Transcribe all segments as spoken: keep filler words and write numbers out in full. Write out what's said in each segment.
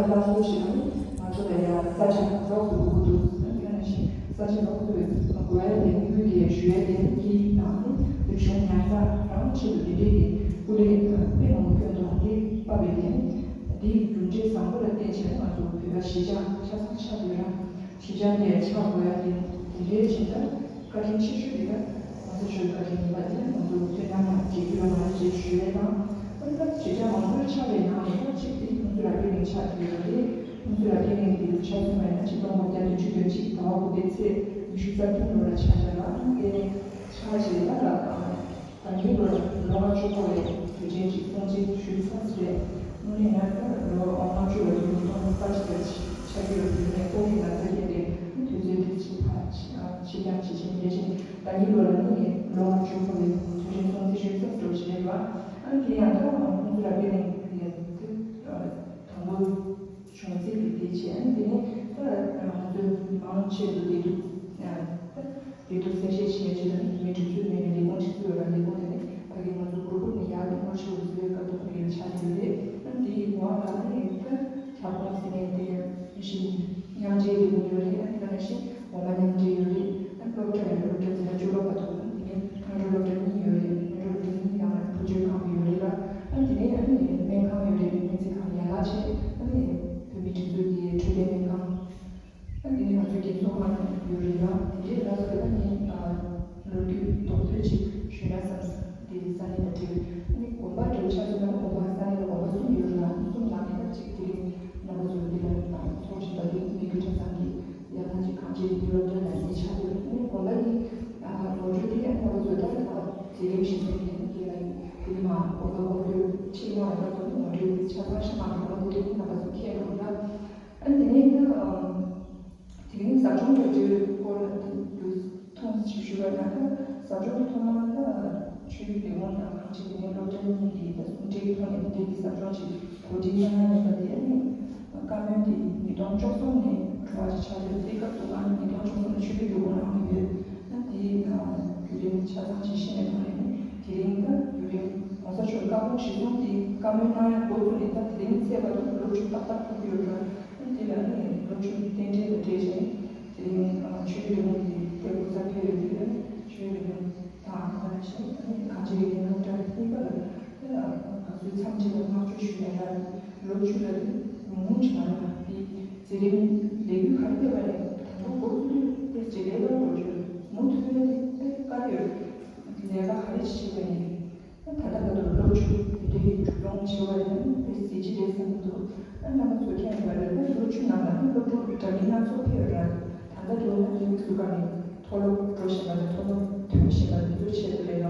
སླར་གསོ་བྱེད་པ་ནི་ང་ཚོ་ལ་ཡང་ས་ཆ་གང་འདྲ་བོ་དགོས་ཀྱི་འདུག་དེ་ནང་བཞིན་ས་ཆ་གང་འདྲ་བོ་དགོས་ཡ་དེ་དངུལ་དེ་ཞུ་ཡ་དེ་ནི་དེའི་ནང་ནི་རིག་གཞུང་ཉར་ཚགས་རང་ཆེད་དུ་དེ་འདྲའི་གི་སྐུ་ལས་དཔེ་མང་པོ་ཐོན་འདུག་དེ་བབས་པའི་དེ་ནི་དེའི་གྲུབ་འབྲས་བཟང་པོ་ལ་བརྟེན་བྱས་ང་ཚོ་བོད་པ་གཞིས་ཆགས་ཆ་ཚང་ཆགས་ཡོད་ར། གཞིས་ཆགས་དེ་ཆགས་དགོས་ཡ་དེ་དེ་འདྲའི་བྱེད་ཐབས། བཀའ་དྲིན་ཆེ་ཤོས་དེ་ད་༸གོང་ས་མཆོག་བཀའ་དྲིན་ཡིན་པ་དེ་ང་ཚོ་མཐུན་སྒྲིལ་དང་བཅས་བསྒྱུར་བ་མ་རེད་ཅེས་ཞུ་ཡས་དང་། ཨ་ནི་ད་གཞིས་ཆགས་མང་པོ་ཆགས་པའི་ནང་ནས་ད་གཅིག་དེ་ཀུན་གསལ་རབ་རྒྱས་གླིང་ཆགས་ཀྱི་ཡོད་རེད། ཀུན་གསལ་རབ་རྒྱས་གླིང་དེ་ཆ་མཚོན་པ་ཡིན་ན་ཆིག་སྟོང་དགུ་བརྒྱ་བདུན་ཅུ་དོན་གཅིག་ཟླ་བ་དགུ་པའི་ཚེས་ཉི་ཤུ་རྩ་བདུན་ལོ་ལ་ཆགས་བཞག་ལ་ཨ་ནི་དེ་ནས་ཆགས་བྱས་ད་ལ་ད་གིན་ལོ་ལོ་ལྔ་བཅུ་འཁོར་བའི་དུས་ཆེན་གྱི་སྲུང་བརྩི་ཞུས་ཚར་ཟེར། དངོས་གནས་ན་ད་ལོ་ལྔ་བཅུ་ལོ་དུ་ཐོག་མ་ས་ཆ་ཆགས་ཀྱི་ཡོད་དུས་ནས་ཁོང་གི་ན་ཚ་སྐྱེས་ཏེ་དུས་ཚོད་དེ་ཕྱིན་ཕ་ཕྱིན་ཀྱང་ཇི་བཞིན་རྒྱལ་ཆེན། ད་གིན་ལོ་ལ་ནི་ལོ་ལྔ་བཅུ་འཁོར་བའི་དུས་ཆེན་སྲུང་བརྩི་ཞུས་ཚར་ཟེར་བ་ཞིག་རེད་བ། ཨ་ནི་དེ་ཡང་ད་ཁོང་ཚོ་རབ་རྒྱས་གླིང་གི་དུས་དང་པོ་བྱུང་ཚེ་གི་དེ་བྱས། ཨ་ནི་དེ་ནས་ད་ང་ཚོའི་མང་ཆེ་བསྡུ་བདེ་སྡུག་ད་བདེ་སྡུག་གསལ་བཤད་བྱེད་ཡ་ཆེད་དུ་ནི་བོད་མིའི་སྒྲིག་འཛུགས་ངོས་ནས་ལས་ཁུངས་ཅིག་བཙུགས་ཡོད་ར། ལས་ཁུངས་དེ་ནི་ཕ་གི་ང་ཚོ་གུ་རུ་ཀུན་ནས་ཡར་དུ་སྔོན་ཆད་འུ་ཚོའི་སྐབས་དུ་ཕ་གི་ལ་ཆགས་ཡོད་རེད། ཨ་ནི་དེ་ཡི་འོག་ལ་ནི་ད་ཁྱབ་ཁོངས་ཟེར་ནས་དེ་ཡང་ཞིག་མཉམ་འབྲེལ་ལས་ཁུངས་ཡོད་རེད། ཨ་ནི་ད་ནང་བཞིན་འོ་མ་མཉམ་འབྲེལ་ཡོད་རེད། ཨ་ནི་སློབ་གྲྭ་ཡོད་རེད། སློབ་གྲྭ་འཛིན་གྲྭ་བཅུ་པ་བར་དུ། ཨ་ནི་དེ་ནས་སྔ་དྲོ་སློབ་གྲྭ་གཉིས་ཡོད་རེད། སྔ་དྲོ་སློབ་གྲྭ་གཉིས་ནང་ལ་བུ་བཅོལ་ཁང་ཡོད་རེད་ལ། ཨ་ནི་དེ་ནས་ཨ་ནི་སྨན་ཁང་ཡོད་རེད། སྨན་རྩིས་ཁང་ཡན་ལག་བྱས། ཨ་ནི་བོད་མིའི་སྒྲིག་འཛུགས་ཀྱི་འཕྲོད་བསྟེན་སྨན་ཁང་། ཨ་ནི་དེ་ནས་ང་ཚོའི་རྒན་གསོ་ཁང་ཡོད་རེད་ལ། དེ་འདྲའི་ལ་སོགས་ད་ནི་ལོ་རྒྱུས་རྡོག་རྡོལ་ཅིག་ཞུས་ན་བསམ། དེ་ས་གནས་དང་འབྲེལ་བའི་ཨ་ནི་དགོན་པ་འདྲ་བོ་ཆ་མཚོན་ན་དགོན་པ་ས་གནས་ལ་དགོན་པ་གསུམ་ཡོད་རེད་ལ། གསུམ་ནང་ནས་ད་གཅིག་དེ་རིང་རྣམ་པ་ཚོ་འདི་ལ་ཚོགས་བཞིན་པ་དེ་ནི་གུ་ཁྲ་ཚང་གི་ཡར་ཐང་ཅིག་གང་ཅིའི་སློབ་གྲྭ་ལ་ཉེ་ཆར་དུ་ཨ་ནི་དགོན་པ་གི་ངོ་སྤྲོད་དེ་ཡང་རྣམ་པ་ཚོ་ད་མཛད་རིམ་བཞིན་དུ་ཡིན་གྱི་ལ་ཡིན། དེ་ནི་མ་དགོན་པ་སྐོར་སྐྱོད་ཆེད་མངགས་ལ་ད་དུ་ངོ་སྤྲོད་དེ་ཆ་ཚང་ཤ་མ་འགྲོ་བ་དེ་རིང་རྣམ་པ་ཚོ་མཁྱེན་འགྲོ་ལ། ཨ་ནི་དེ་ནས་ད་དེ་རིང་ཟབ་སྦྱོང་གི་སྐོར་ལ་དུ་ཐུང་ཞིག་ཞུ་བ་ན། ད་ཟབ་སྦྱོང་དུ་ཐོག་མར་ད་ཆོས་རིག་ལས་ཁུངས་དང་གངས་ཅན་དགེ་ལྡན་སློབ་གྲྭ་གཉིས་ཀྱིས་ད་ཟུང་འབྲེལ་གྱི་ཐོག་ནས་དེ་འདྲའི་གི་ཟབ་སྦྱོང་ཅིག་གོ་སྒྲིག་གནང་ཡ་ཡིན་པ་དེ། ཨ་ནི་བཀའ་མོལ་དེ་ཉིས་སྟོང་བཅུ་གསུམ་ནས་གྲུབ་པ་ཅིག་ཆགས་ཡོད། དེ་སྐབས་སུ་ཨ་ནི་ཉིས་སྟོང་བཅུ་གསུམ་ལ་ཆོས་རིག་ལས་ཁུངས་ནང་གི་ཡོད། ཨ་ནི་དེའི་བརྒྱུད་རིམ་ཆ་ཚང་ཅིག་ཤེས་ནས་ཐོག་ནས་ནི་དེ་རིང་ད་བརྒྱུད་རིམ་གོང་ས་མཆོག་བཀའ་དགོངས་གཞིར་བཟུང་དེ་བཀའ་མོལ་གནང་ཡ་འགོ་བཙུགས་ནས་ད་དེ་རིང་ཚེས་བར་དུ་ལོ་བཅུ་ཏག་ཏག་འཁོར་གྱི་ཡོད་རེད། ཨ་ནི་དེ་ལ་ཨ་ནི་སློབ་ཆུང་རྟེན་འབྲེལ་དང་འབྲེལ་བྱས་ནས་དེ་རིང་ཨ་ཆོས་རིག་ལས་ཁུངས་ཀྱི་ཐད་སྐུ་ཚབ་ཕེབས་ཡོད་དུས། ཨ་ནི་ཆོས་རིག་ལས་ཁུངས་དང་ད་ག་ནང་བཞིན་ཨ་ནི་གངས་ཅན་དགེ་ལྡན་སློབ་གྲྭ་གཉིས་ཀ་ལ་ཨ་ནི་དགའ་བསུའི་འཚམས་འདྲི་དང་བསྔགས་བརྗོད་ཞུ་ཡ་ལ་ལོ་བཅུ་ལ་ཉུང་ཉུང་ཅིག་མ་རེད་པ། དེ་མཛད་རིམ་ལས་འགུལ་ག་རེ་ཕེབས་པ་ནས་ད་ལྟ་འགོ་བཙུགས་དུས་དཔེ་བྱེད་ལས་ཀ་འགྲོ་རྒྱུ་མུ་མཐུད་ནས་དེ་དཔེ་དཀའ་ལས་ཡོད། ལས་ཀ་ག་རེ་བྱེད་པ་ཡིན། ད་ལྟ་བར་དུ་སློབ་ཆུང་དེ་འདྲའི་གི་འགྲོ་སོང་བྱེད་པ་ཡིན་ན་དཔེ་གཟི་བརྗིད་རེད་བསམ་གྱི་འདུག་ཨ་རྣམ་པ་ཚོ་མཁྱེན་པ་རེད། ད་ལོ་བཅུ་ནང་ལ་ནི་སློབ་ཕྲུག་འདྲ་མིན་སྣ་ཚོགས་ཕེབས་ཡོད་རེད། ད་ལྟ་དུ་ཡང་དེ་མི་སུ་ག་ནས་མཐོ་སློབ་འགྲོ་བཞིན་པ་དང་མཐོ་སློབ་ཐོན་བཞིན་པ་དེ་ཚོའི་ཆེད་དུ་ལས་ཀ།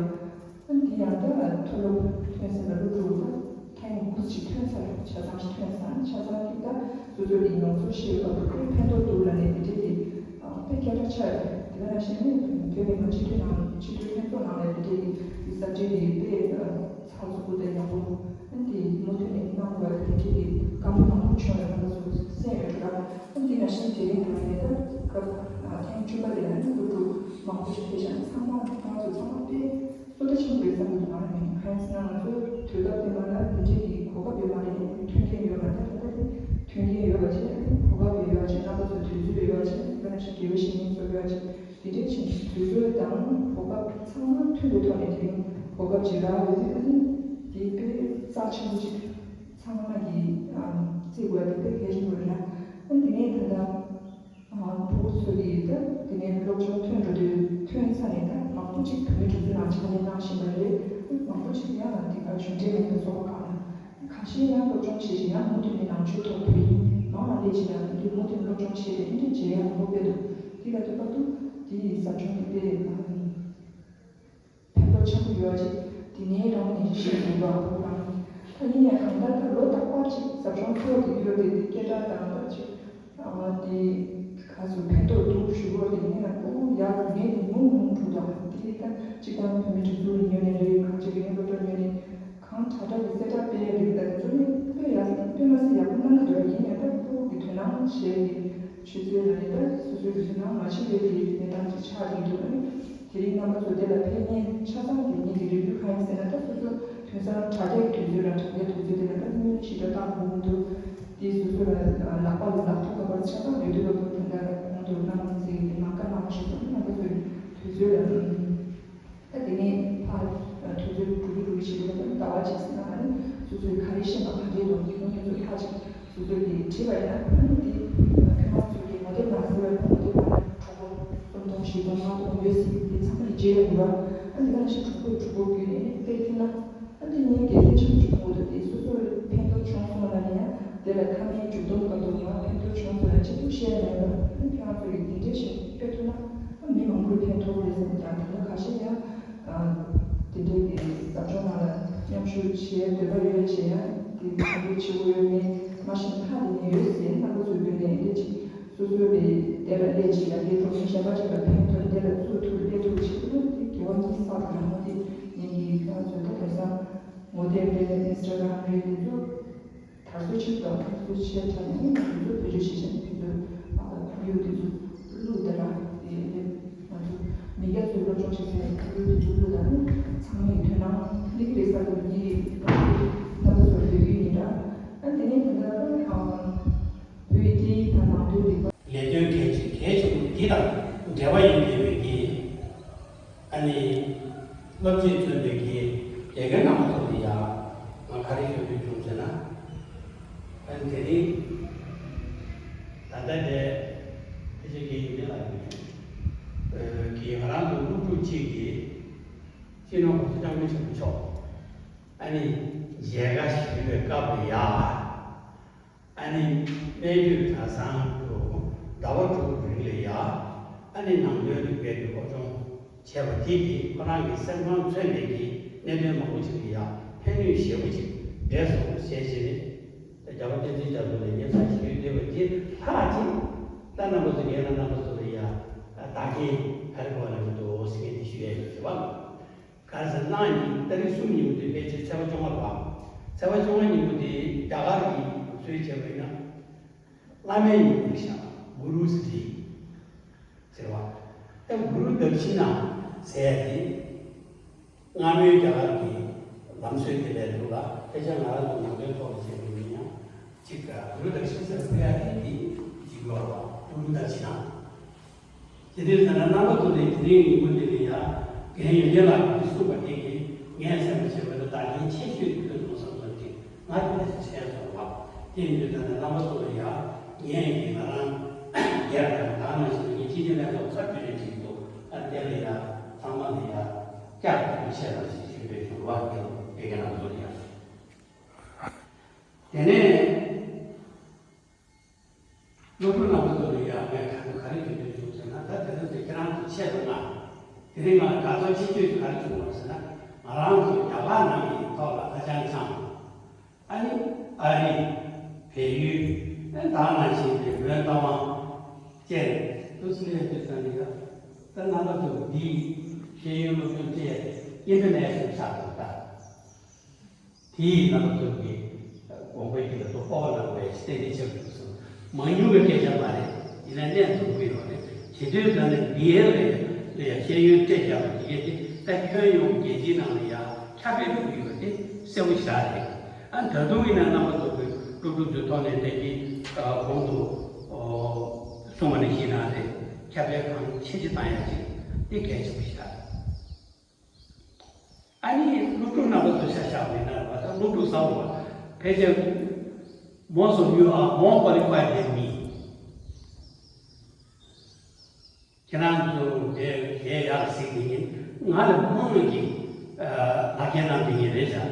ཨ་འདི་ཡང་ད་མཐོ་སློབ་ཐོན་ཟིན་པ་སློབ་ཕྲུག་ད་ཐེངས་དགུ་ཅིག་ཐོན་ཚར། ཆ་ཚང་ཞིག་ཐོན་ཚར། ཆ་ཚང་གི་ད་སོ་སོ་གི་མྱོང་ཚོར་བཤད་ཡོད་པ་དང་དཔེ་ཕན་ཐོགས་འདུག་ལབ་ནས་དེ་འདྲས་དེ་དཔེ་སྐད་གྲགས་ཆགས་ཡོད་རེད། དེ་ག་ནང་བཞིན་ནི་བོད་མི་མང་སྤྱི་འཐུས་ནང་སྤྱི་འཐུས་ལྷན་ཚོགས་ནང་ལ་དེ་འདྲས་ཀྱི་གསར་འགྲེལ་དེ་དཔེ་ཚགས་ཚུད་པོ་དང་ཡག་པོ། ཨ་ནི་དེ་མུ་མཐུད་ནས་གནང་དགོས་པ་དེ་འདྲས་ཀྱི་བཀའ་མོལ་མང་པོ་བྱུང་བའི་རྣམ་པ་ཚོ་གསན་ཡོད་རེད་ལ། ཨ་ནི་དེ་ནང་བཞིན་དེ་རིང་དུ་ནས་ད་སྐབས་ཐེངས་བཅུ་པ་དེ་ལ་ནི་སློབ་ཕྲུག་མང་པོ་ཞིག་ཕེབས་ཤག་ཚང་མ་ཁོ་རང་ཚོ་ཚང་མ་དཔེ་བསོད་བདེ་ཆེན་པོ་རེད་བསམ་གྱི་འདུག་ང་རང་ངོས་ནས། གང་ཡིན་ཟེར་ན་ང་ཚོ་དུས་སྐབས་དེ་མ་ལ་དེ་འདྲས་ཀྱི་གོ་སྐབས་ཡོད་མ་རེད། མཐུན་རྐྱེན་ཡོད་མ་རེད། ད་ལྟ་དེ་མཐུན་རྐྱེན་ཡོད་པ་བྱས། ཨ་ནི་གོ་སྐབས་ཡོད་པ་བྱས། རྣམ་པ་ཚོ་དུས་ཚོད་ཡོད་པ་བྱས། དཔེར་ན་ཞིག་དགེ་བའི་བཤེས་གཉེན་ཚོ་ཡོད་པ་བྱས། དེ་འདྲའི་ཕྱིན་དུས་ཚོད་དང་གོ་སྐབས་ཚང་མ་མཐུན་པའི་ཐོག་ནས་དེ་རིང་གོ་སྐབས་ཅིག་རག་ཡོད་དུས། ཨ་ནི་དེ་དཔེ་རྩ་ཆེན་པོ་ཅིག་ཚང་མ་གིས་ཨམ་བརྩི་དགོས་པ་དེ་དཔེ་གལ་ཆེན་པོ་རེད་ལ། ཨ་ནི་དེ་ནས་ད་ལྟ་ཕྲུ་གུ་ཚོ་གིས་ད་དེ་ནས་སློབ་སྦྱོང་ཐོན་འགྲོ་དུས། ཐོན་ཚར་ནས་ད་མང་པོ་ཅིག་བོད་མིའི་སྒྲིག་འཛུགས་ནང་ཕྱག་ལས་གནང་བཞིན་པ་རེད། ཨ་ནི་མང་པོ་ཅིག་ཡང་དེ་ག་གཞུང་འབྲེལ་མིན་པའི་ཚོགས་པ་ཁག་ནང་། ཁ་ཤས་ཡང་སློབ་སྦྱོང་བྱེད་བཞིན་ཡང་མུ་མཐུད་ནས་ནང་ཆོས་ཐོག་དུས་ཡུན་མང་བ་སླེབས་བཞིན་ཡང་དེ་དུས་མུ་མཐུད་སློབ་སྦྱོང་བྱས་ཏེ་དེ་འདྲ་མཇལ་ཡ་མང་པོ་སྤེལ་འདུག་དེ་ལ་ལྟོས་པ་དུ་དེ་ཡི་ཟབ་སྦྱོང་དེ་དཔེ་ཕན་ཐོགས་ཆེན་པོ་ཡོད་ཅེས་དེ་ནས་རང་ནས་ཤེས་ཡོང་བ་ཁོ་རང་། ད་ཡིན་ནའང་གང་ལྟར་ད་ལོ་རྟག་པར་ཅིག་ཟབ་སྦྱོང་ཚོགས་དེ་ཡོད་དེ་དེ་སྐད་གྲགས་དང་ད་ཅིག་ཨ་དེ་ག་ཚོད་ཕན་ཐོགས་འདུག་ཞུ་བ་དེ་ཡིན་ནའང་ཁོ་ཡག་ངས་དེ་ཉུང་ཉུང་འགྲོ་དང་། དེ་ད་སྤྱིར་བཏང་བོད་མི་སྒྲིག་འཛུགས་ཉོས་ནས་རེད། གང་ཅི་རེད། སློབ་གྲྭ་ཉོས་ནས་གང་དྲག་དྲག་གི་གསལ་བསྒྲགས་སྤེལ་ཡ་དེ་རིགས་ད་དེ་ཚོ་ནི་དཔེ་ཡག་དཔེ་མ་སྲིད་ཡག་པོ་གནང་གི་འདུག་ཡིན་ནའང་ད་ཁོ་གི་དོ་སྣང་བྱས་ཀྱི་ཆུ་ཚོད་ལ་ནི་ད་སོ་སོའི་གི་དོ་སྣང་མ་བྱེད་པའི་གི་གནས་སྟངས་ཅིག་ཆགས་བསྡད་ཀྱི་འདུག་ཨ་ནི་དེ་རིང་རྣམ་པ་ཚོ་དེ་ལ་ཕེབས་མཁན་ཆ་ཚང་གི་ངེད་ཀྱི་རེ་སྐུལ་གང་ཡིན་ཟེར་ན། ད་སོ་སོ་དུས་སང་དྲ་རྒྱ་གི་དུས་ཚོད་ལ་དྲ་རྒྱའི་དུས་ཚོད་དེ་ལ་ད་དངུལ་ཞེ་དྲག་བཏང་དགོས་མི་འདུག་དེ་སོ་སོ་ལ་ལག་པ་ལ་ལག་ཐོགས་ཁ་པར་ཆ་ཚང་ཡོད་དུས་སྐབས་དེ་འདྲ་གོང་དུ་གནང་ཟིན་གྱི་ལམ་ཁ་མང་པོ་ཞིག་སོང་ན་ང་ཚོའི་དུས་ཚོད་ལ། ད་དེ་ནས་ཕར་དུས་ཚོད་འགྲོ་གི་འགྲོ་གི་ཞིག་ལ་ཟླ་བ་གཅིག་ཟིན་ན་ཨ་ནི་སོ་སོའི་ག་རེ་ཤེས་པ་ག་འདྲས་འདུག་ཁྱོད་ཚོ་ལྷག་ཅིག་སོ་སོས་དེ་བྲིས་པ་ཡིན་ན་ཨ་ནི་དེ་ཁྱོད་རང་ཚོས་ཀྱི་ངོ་དེབ་ནང་ཟེར་བའི་ངོ་དེབ་ནང་གྲོགས་པོ་སུམ་སྟོང་བཞི་སྟོང་ལྔ་སྟོང་ཡོད་སྲིད་དེ་ཚང་མ་ལ་རྗེས་ལ་འགྲོ་བ་ཨ་ནི་ད་ནང་བཞིན་གྲོགས་པོས་གྲོགས་པོ་བརྒྱུད་ནས་སྤེལ་ཐུབ་ན། ཨ་འདི་ནི་དགེ་མཚན་ཆེན་པོ་ཆེན་པོ་འདུག་དེ་སོ་སོར་ཕན་ཐོགས་བྱུང་སོང་ལབ་ན་ཡང་དེ་ལ་མཐའ་མའི་མཇུག་སྡོམ་སྐབས་དུ་ང་ཕན་ཐོགས་བྱུང་སོང་ཡང་ཆེ་ཐུབ་བཤད་ཡ་མེད་པ་ཨ་ནི་ཁྱེད་རང་ཚོ་ཡིས་དེ་འདྲའི་ཞིག་སྤེལ་ཐུབ་ན་ཨ་མི་མང་པོར་ཕན་ཐོགས་རེད་བསམ་ཀྱང་ད་ལྟ་ཁ་ཤས་ཡང་དེ་འདྲའི་གི་ཟབ་སྦྱོང་ནང་ལ་མཉམ་ཞུགས་བྱེད་འདོད་པ་ཡོད་ཞེས་ཡང་དེ་ག་འདྲའི་ཆེ་བོ་ཡོད་མེད་མ་ཤེས་ན་ཁ་དེ་ནས་ཡོད་ཟེར་རྣམ་པ་ཚོའི་མདུན་ནས་འདི་ཅིག་སོ་སོའི་བའི་དེ་ལ་སླེབས་ཅིག་ཡང་དེ་གྲོགས་མི་གཞན་པ་ཅིག་ལ་ཕན་ཐོགས་དེ་ལ་བཙུགས་ཐུབ་སླེབས་ཐུབ་བྱེད་ཐུབ་ན་དེ་དགེ་བ་གཉིས་བསགས་ཡོང་ན་དེ་ངེད་ཀྱིས་ཁྱེད་རང་ཚོའི་ད་དེང་སང་། ངོ་དེབ་རེད། ཨིན་སི་ཊ་གྷ་རམ་རེད། དེ་ཚོ་དར་སྲོལ་ཆེན་པོ་དང་དར་སྲོལ་ཆེ་དྲགས་ནས་དེ་ཚོ་བེད་སྤྱོད་བྱེད་བྱས་ནས་དེ་ཚོ་ཨ་ཁོར་ཡུག་དེ་ཚོ་བླུགས་དེ་ར་དེ་ང་ཚོ་མི་སྐྱ་ཚོའི་སློབ་སྦྱོང་བྱེད་སའི་ཁོར་ཡུག་དེ་ཚོ་བླུགས་དང་ཚང་མའི་དོན་དང་ལེགས་རེད་ས་དེ་ཡིན་རེད། རྣམ་པ་ཚོར་འབོད་སྐུལ་ཡིན་འདྲ། ཨ་དེ་ནས་ད་ལྟ་བོད་ཀྱི་དང་ནང་དོན་རིག་པ། ལས་དོན་གལ་ཆེ་གལ་ཆེན་པོ་འདི་དང་འབྲེལ་བ་ཡོད་པའི་གི་ཨ་ནི། སློབ་ཆེན་ཐོན་པའི་གི་དགེ་རྒན་རྣམ་པ་ཚོ་ལ་ཡ་ང་ག་རེ་ཞུ་འདོད་བྱུང་ཟེར་ན། ཨ་ནི་དེ་རིང་ད་ལྟ་དེ་ཕལ་ཆེར་དགེ་རྒན་ལ་ཡོད་བྱུང་། གི་ང་རང་ཚོ་སློབ་ཕྲུག་གཅིག་གིས་སྤྱི་ནོར་གོང་ས་སྐྱབས་མགོན་ཆེན་པོ་མཆོག་ཨ་ནི་མཇལ་ཁ་ཞུ་བའི་སྐབས་ལ་ཡ། ཨ་ནི་སྨན་བཅོས་གྲྭ་ཚང་དུ་ཟླ་བ་དྲུག་རིང་ལ་ཡ། ཨ་ནི་ནང་དོན་རིག་པའི་གི་སློབ་སྦྱོང་བྱས་པ་དེ་གིས་ཁོ་རང་གི་སེམས་ཁམས་མཚོན་པའི་གི་གནད་དོན་མང་པོ་ཞིག་ལ་ཡ་ཕན་ནུས་ཞེ་པོ་ཅིག་འདྲེས་སོང་ཟེར་བྱས་ནས། རྒྱལ་བ་བསྟན་འཛིན་རྒྱ་མཚོ་ལ་སྙན་སེང་ཞུས་བསྡད་པ་དེ་ལྷག་ཅིག་ད་རྣམ་པ་ཚོ་ངས་ལ་རྣམ་པ་ཚོ་ལ་ཡ་བདག་རྐྱེན་ག་རེ་གོ་ལ་མི་འདུག་ཟེར་མཁན་དེ་ཞུ་ཡ་ཡོད་ཟེར་བ། ག་རེ་ཟེར་ན་ཉིན་ཏ་རིག་གསུམ་ཉིན་མོ་དེ་ཕལ་ཆེར་ཚེས་པ་བཅོ་ལྔ་རེད་བ། ཚེས་པ་བཅོ་ལྔ་ཉིན་མོ་དེ་རྒྱ་གར་གྱི་ལུགས་སྲོལ་བྱས་པ་ཡིན་ན། བླ་མའི་ཉིན་མོ་རེད་ཤག Guru's Day ཟེར་བ། ད་གུ་རུ་དཀྱི་ན་ཟེར་ཡ་དེ། སྔ་མོའི་རྒྱ་གར་གྱི་ལམ་སྲོལ་དེ་ལས་འདུག་ལ་ཕལ་ཆེར་ང་རང་ཚོ་ནང་དོན་ཐོག་ལ་བྱས་པ་ཡིན་ཡང་ཅིག་གུ་རུ་དཀྱི་ན་ཟེར་ཕུལ་ཡ་དེ་དེ་ཅིག་ཡོད་རེད་བ། གུ་རུ་དཀྱི་ན། དེ་དུས་ཙམ་ན་རྣམ་པ་ཚོ་ནས་དེ་རིང་ཉིན་མོ་འདི་ལ་ཡ་རྒན་ཡོན་ཏན་ལགས་ཀྱིས་གསུངས་པ་དེ་གིས་ངའི་སེམས་ལ་བྱས་པ་ན་བདག་རྐྱེན་ཆེ་ཤོས་དེ་ཐོན་སོང་བསམ་སོང་དེ་ང་དེ་འདྲ་ཞིག་བྱས་སོང་བ། དེ་ཡིན་དུས་ཙམ་ན་རྣམ་པ་ཚོ་ལ་ཡ་ངས་ཀྱིས་ང་རང་སྒེར་དང་ད་ནང་བཞིན་ངའི་ཕྱི་རྒྱལ་ལྷན་ཚོགས་ཚབ་བསྒྱུར་ནས་བྲིས་འདུག་ཨ་དེ་ལ་ཡ་ཚང་མ་ལ་ཡ་བསྐྱར་དུ་བཤད་པ་ཞིག་ཞུས་པའི་ཞུ་བ་དེ་ལ་དགེ་རྒན་རྣམ་ཚོ་ལ་ཡ། དེ་ནས། སློབ་ཕྲུག་རྣམ་པ་ཚོ་ལ་ཡང་ངས་ག་ཚོད་ག་རེ་ཞུ་འདོད་བྱུང་ཟེར་ན། ད་དེ་ཚོ་དེ་ཁྱེད་རང་ཚོ་ཆེད་དུ་ང་དེ་རིང་ང་ལ་དགའ་ཚོར་ཆེ་ཤོས་ཀྱི་ག་རེ་བྱུང་བ་ཟེར་ན། ང་རང་ཚོ་རྒྱ་གར་ནང་གི་ཐོག་ལ་ཨ་ཅང་ཚང་། ཨ་ནི་ཨ་རི། བལ་ཡུལ། ཨ་ད་ནང་བཞིན་དེ་བོད་རྣམ་མང་བཅས་དུ་སུ་ལས་དུ་ས་ནི་ཡ། ད་རྣམ་པ་ཚོ་འདིའི་ཤེས་ཡོན་སློབ་སྦྱོང་བཅས་ཨིན་ཊར་ནེ་ཤ་ནལ་ཆགས་འདུག་ད། དེའི་རྣམ་པ་ཚོ་གི་དགོངས་པའི་དཀྱིལ་ལ་དུ་སྤོབས་པ་གནང་བའི་ཞི་བདེ་དེ་ཆགས་ཡོད་སོང་། མང་ཉུང་གི་སྐད་ཆ་མ་རེད། ཡིན་ན་གནས་འཛོམས་ཀྱི་ཡོད་རེད། བྱེད་དུས་ད་ནི་བི་ཨེལ་ལ་ཡ་ཤེས་ཡོན་སྤྲད་རྒྱག་པ་དེ་གས་དེ་ད་ཁྱོན་ཡོངས་རྒྱལ་སྤྱིའི་ནང་ལ་ཡ་ཁྱབ་སྤེལ་ཐུབ་ཀྱི་ཡོད་དེ་གསལ་པོ་ཞེ་དྲག་རེད། ཨ་ད་དུང་ཡིན་ན་རྣམ་པ་ཚོ་གི་སློབ་ཕྲུག་ཚོའི་ཐོག་ནས་འདས་ཀྱི་གོང་དུ་གསུངས་པ་ནང་བཞིན་ན་རེད། ཁྱབ་སྤེལ་གང་ཆེ་ཆེ་བཏང་ཡ་ཅིག་དེ་གལ་ཆེན་པོ་ཞེ་དྲག་རེད། ཨ་ནི་སློབ་ཕྲུག་རྣམ་པ་ཚོ་ཤ་ཤ་མི་ན་བ་དང་སློབ་ཕྲུག་ཟ་བ་ཕལ་ཆེར་most of you are more qualified than me. ཁྱེད་རང་ཚོ་དེ་དེ་ཡག་ཟིག་དེ་ཡིན། ང་ལ་མང་གི་ལག་ཁྱེར་གནང་དེ་ཡིན་རེད་ཤག་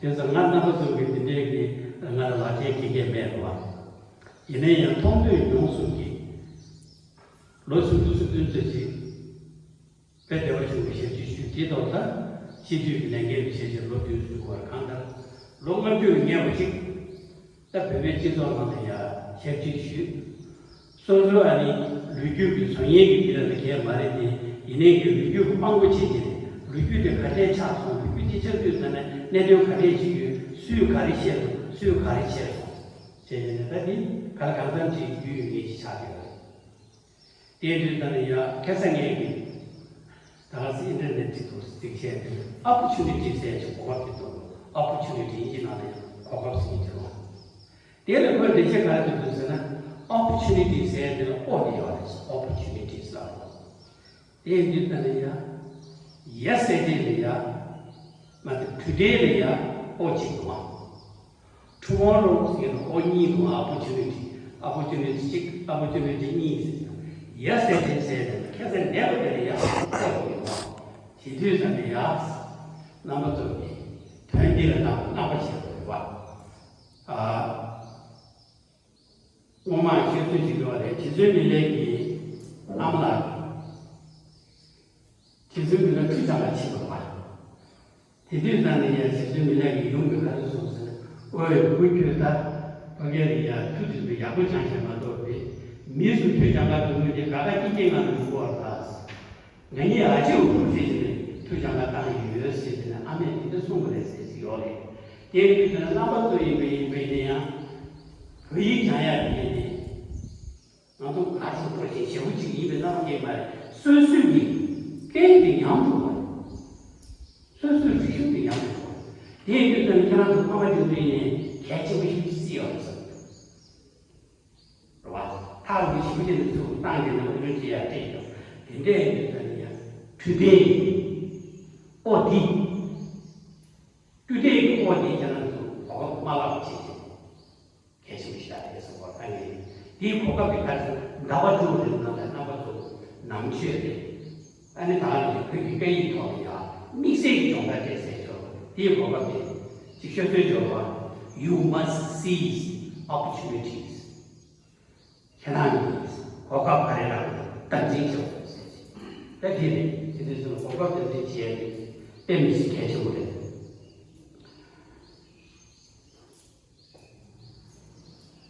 དེ་ཚོ་ང་རྣམ་པ་ཚོ་གི་དེ་འདྲའི་གི་ང་ལ་ལག་ཁྱེར་གི་གེ་མེད་རེད་བ། ཡིན་ན་ཡང་མཐོང་ཐོས་མྱོང་གསུམ་གྱི་ལོ་སུམ་ཅུ་སོ་བདུན་ཙམ་ཞིག་དཔལ་བདེ་བ་ཆེན་པོའི་ཞབས་ཕྱི་ཞུས་དེ་ཐོག་ད་སྤྱི་འཐུས་ཀྱི་ལས་འགན་དུ་བྱས་ཏེ་ལོ་བདུན་ཞུ་དགོས་པར་གང་ལྟར་ལོ་ལྔ་བཅུ་ལ་ཉེ་བ་ཅིག་ད་བོད་པའི་སྤྱི་ཚོགས་ནང་ལ་ཡང་ཞབས་ཕྱི་ཞུས། སོ་སོ་ཨ་ནི་ལོ་རྒྱུས་ཀྱི་བཟོ་ཉེས་ཀྱི་མི་ལ་ལ་གས་མ་རེད་དེ་ཡིན་ནའི་གི་ལོ་རྒྱུས་ཀྱི་དཔང་པོ་བྱེད་ཀྱི་རེད། ལོ་རྒྱུས་དེ་ག་འདྲས་ཆགས་སོང་། ལོ་རྒྱུས་དེ་ཆགས་དུས་ཙམ་ནས་གནད་དོན་ག་འདྲས་ཞིག་ཡོད། སུས་ག་རེ་བཤད་འདུག་སུས་ག་རེ་བཤད་སོང་། བྱས་ནས་ད་དེ་ག་ལ་གང་འཚམ་ཅིག་རྒྱུས་ཡོད་ངེས་ཤིག་ཆགས་ཀྱི་རེད། དེ་དུས་ད་ནི་ཡ་ཁ་སང་ངས་ཀྱི་ད་ག་སི་ཨིན་ཊར་ནེ་ཊི་ཐོག་གཟིགས་བཤད་དེ་ཨོ་པོར་ཆུ་ནི་ཊི་ཟེར་ཅིག་གོ་སྐབས་ཀྱི་ཐོག་ཨོ་པོར་ཆུ་ནི་ཊི་ཡིན་གྱི་ནང་ནས་གོ་སྐབས་ཟིན་གྱི་རོགས། དེ་ལ་ཁོས་འགྲེལ་བཤད་ག་རེ་བཏོན་འདུག་ཟེར་ན། opportunity ཟེར་དེ་ལ་ཨོ་དེ་ཡོད་རེད། opportunities ལ། དེ་ཡིན་དུས་ད་ནི་ཡ། yesterday ལ་ཡ། མ་གཏོགས་today ལ་ཡ་ཨོ་གཅིག་འདུག་ཨ། tomorrow ཟེར་ན་ཨོ་གཉིས་འདུག་ཨ། opportunity opportunity གཅིག opportunity གཉིས་ཟེར་ན། yesterday ཟེར་ན་ཁ་སང་འདས་པ་དེ་ལ་ཡ་ཨོ་འདུག་ཨ། དེ་དུས་ད་ནི་ཡ། རྣམ་པ་ཚོ་གིས་དོན་འདི་ལ་རྣམ་པ་རྣམ་པ་བྱེད་དགོས་རེད་པ། ཨ། སྔོན་མ་ཤོད་ཚོད་ཅིག་ཡོད་རེད། རྗེ་བཙུན་མི་ལས་ཀྱི་ཨ་མ་ལགས། རྗེ་བཙུན་མི་ལ་ཁྲུས་བྱ་བ་ཕྱིན་པ་རེད། དེ་དུས་ཙང་ནས་ཡང་རྗེ་བཙུན་མི་ལས་ཀྱི་ཡུམ་གྱིས་ག་རེ་གསུངས་ཟེར་ན། ཨོའི་བུ་ཁྱོད་ད་ཕ་གིར་ཡང་ཐུགས་དྲན་པའི་ཡག་པོ་སྦྱངས་བྱས་མ་གཏོགས་པའི་མིས་སུ་ཐུགས་སྦྱང་ག་འགྲོ་མི་དེ་ག་ག་སྐྱིད་སྐྱིད་ངང་དུ་འགྲོ་བར་གདའ། ང་གཉིས་ཨ་ཅེ་འུ་ཐུག་ཟེར་གྱི་ནས་ཐུགས་སྦྱང་ག་བཏང་ཡོད་ཟེར་གྱི་ནས་ཨ་མས་དེ་འདྲ་གསུངས་པ་རེད་ཟེར་གྱི་ཡོད་རེད། དེ་ཡིན་དུས་ན་རྣམ་པ་ཚོ་ཡིན་པ་ཡིན་པ་ཡིན་ན་ཡང་བོད་ཡིག་སྦྱང་ཡག་དེ་ནི་ང་ཚོ་ག་ཚོད་འགྲོ་ཞིང་ཞེ་པོ་ཅིག་ཡིན་པའི་རྣམ་པ་སྐྱེས་མ་རེད། སོ་སོའི་གི་སྐད་ཡིག་དེ་ཉམས་འགྲོ་བ་རེད། སོ་སོའི་རིག་གཞུང་དེ་ཉམས་འགྲོ་བ་རེད། དེ་ཡིན་དུས་ན་ཁྱེད་རང་ཚོ་ཕ་མ་དེ་ཚོ་ཡིན་ནའི་གལ་ཆེན་པོ་ཞིག་བརྩི་ཡོད་རེད་བསམ། རེད་བ། ཐག་རིང་ཞིག་ཅིག་ནས་ཚུར་བཏང་བྱས་ནས་དབུ་སྐྱོན་བྱེད་ཡ་སྤྲད་ཡོད། དེ་འདྲའི་ཡིན་ཙང་ཡ། ཊུ་ཌེ་ཨོ་དེ། ཊུ་ཌེ་གི་ཨོ་དེ་ཁྱེད་རང་ཚོ་གོ་སྐབས་མ་བརླག་པ་བྱེད་ཅིག་གལ་ཆེན་པོ་ཞིག་རེད་བསམ་པ་ད་ངས་དེའི་གོ་སྐབས་དེ་ག་ཚོད་ཟླ་བ་དྲུག་རིང་ནང་ལ་རྣམ་པ་ཚོ་ནང་ཆོས་རེད། ཨ་ནི་ད་ག་ནང་བཞིན་བོད་ཀྱི་སྐད་ཡིག་ཐོག་ལ་ཡ་དམིགས་བསལ་གྱི་སྦྱོང་བརྡར་སྤྲད་ཟེར་ཆོག་དེའི་གོ་སྐབས་དེ་ཅིག་ཤོད་སྲོལ་ཡོད་པ། You must seize opportunities. ཁྱེད་རང་གིས་གོ་སྐབས་ག་རེ་རག་དམ་འཛིན་བྱེད་དགོས་ཟེར། ད་དེ་རེད། དེ་དུས་ཚོད་གོ་སྐབས་དམ་འཛིན་བྱེད་ཡ་དེ་དཔེ་མི་སྲིད་གལ་ཆེན་པོ་རེད།